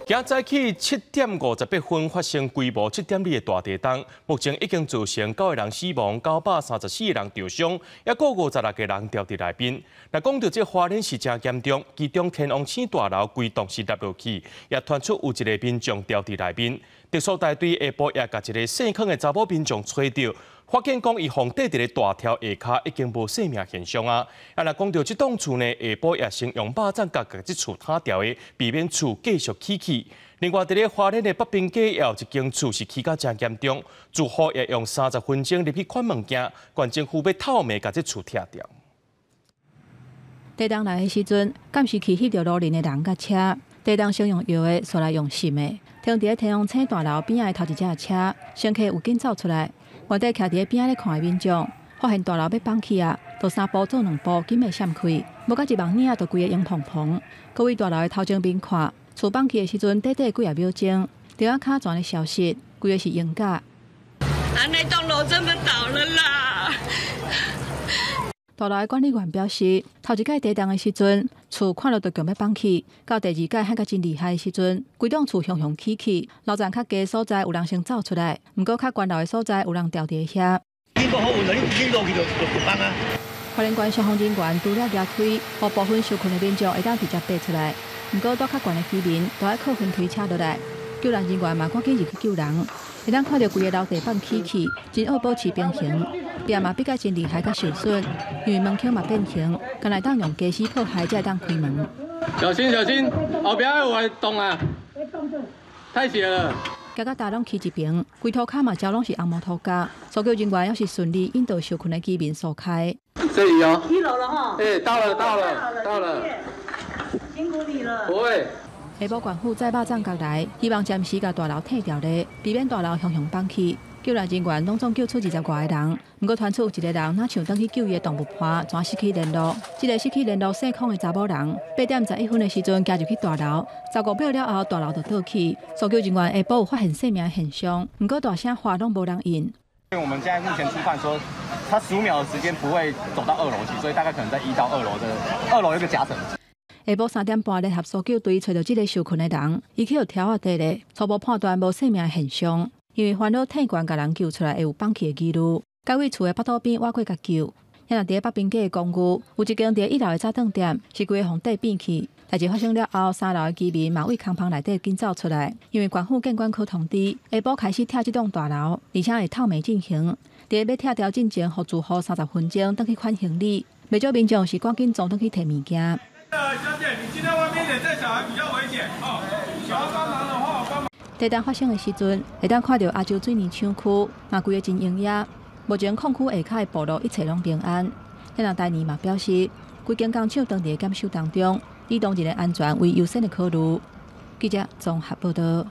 今早起7點58分發生規模7.2的大地動，目前已經造成九個人死亡，934個人受傷，抑閣56個人牢佇內面。若講著這花蓮是誠嚴重，其中天王星大樓規棟是塌落去，也傳出有一个民眾牢佇內面。特搜大隊下晡也共一个姓康的查某民眾揣著，發現講伊予綴佇咧大柱下跤已經無生命現象啊！啊，若講著這棟厝呢，下晡也先用肉粽共這厝塌掉的，避免厝繼續起去。另外，佇咧花蓮的北平街也有一間厝是起甲誠嚴重，住戶也用30分鐘入去款物件，縣政府欲透暝共這厝拆掉。地動來的時陣，監視器翕著路鄰的人佮車。地動先用搖的，煞來用爍的。停佇咧天王星大樓邊仔的頭一隻車，乘客有緊走出來。原底徛佇咧邊仔咧看的民眾，發現大樓欲崩去啊，就三步做兩步，緊欲閃開。無到一網爾就規個湧蓬蓬。閣位大樓的頭前面看，厝崩去的時陣，短短幾仔秒鐘，柱仔跤全咧消失，規个是鷹架。啊，那棟樓真的倒了啦！大樓的管理員表示，頭一擺地動的時陣，厝看落就強欲崩去；到第二擺響甲真厲害的時陣，規棟厝雄雄起去，樓層較低所在有人先走出來，毋過較懸樓的所在有人牢佇遐。花蓮縣消防人員除了舉梯，予部分受困的民眾會當直接爬出來，毋過蹛較懸的居民都愛靠雲梯車落來。救援人員嘛趕緊入去救人，會當看著規个樓地板起去，真愛保持平衡。壁嘛比較真厲害，佮受損，因為門框嘛變形，干焦會當用家私破壞才會當開門。小心小心，後壁有洞啊！太斜了。行到大攏起一爿，規塗跤嘛，焦攏是紅毛塗膠。搜救人員猶是順利引導受困的居民疏開。這裡哦。一樓了哈。哎，到了到了到了。辛苦你了。不會。下晡縣府載肉粽過來，希望暫時共大樓拆掉咧，避免大樓雄雄崩去。救援人員攏總救出20外个人，毋過傳出有一个人若像轉去救伊的動物伴，全失去聯絡。這个失去聯絡姓孔的查某人，8點11分的時陣行入去大樓，15秒了後大樓就倒去。搜救人員下晡有發現生命現象，毋過大聲喊攏無人應。我們現在目前初判說，他15秒的時間不會走到二樓去，所以大概可能在1到2樓的二樓一個夾層。下晡3點半，聯合搜救隊揣著這个受困的人，伊去予柱仔綴咧，初步判斷無生命現象。因為煩惱退懸共人救出來會有崩去的疑慮，改位厝的腹肚邊挖過共救。遐若佇咧北平街的公寓，有一間佇一樓的早頓店是規个予硩變去。代誌發生了後，三樓的居民嘛為空房內底緊走出來，因為縣府建管科通知，下晡開始拆這棟大樓，而且會透暝進行。佇咧欲拆掉進前，予住戶30分鐘轉去款行李，袂少民眾是趕緊衝轉去提物件。小姐，你進到外面點，帶小孩比較危險哦。想要幫忙的話，我幫忙。地震發生的時陣，會當看著亞洲水泥廠區，嘛規个真擁擠。目前礦區下跤的暴露一切攏平安。遐若台泥嘛表示，規間工廠當佇咧檢修當中，以當人的安全為優先的考慮。記者綜合報導。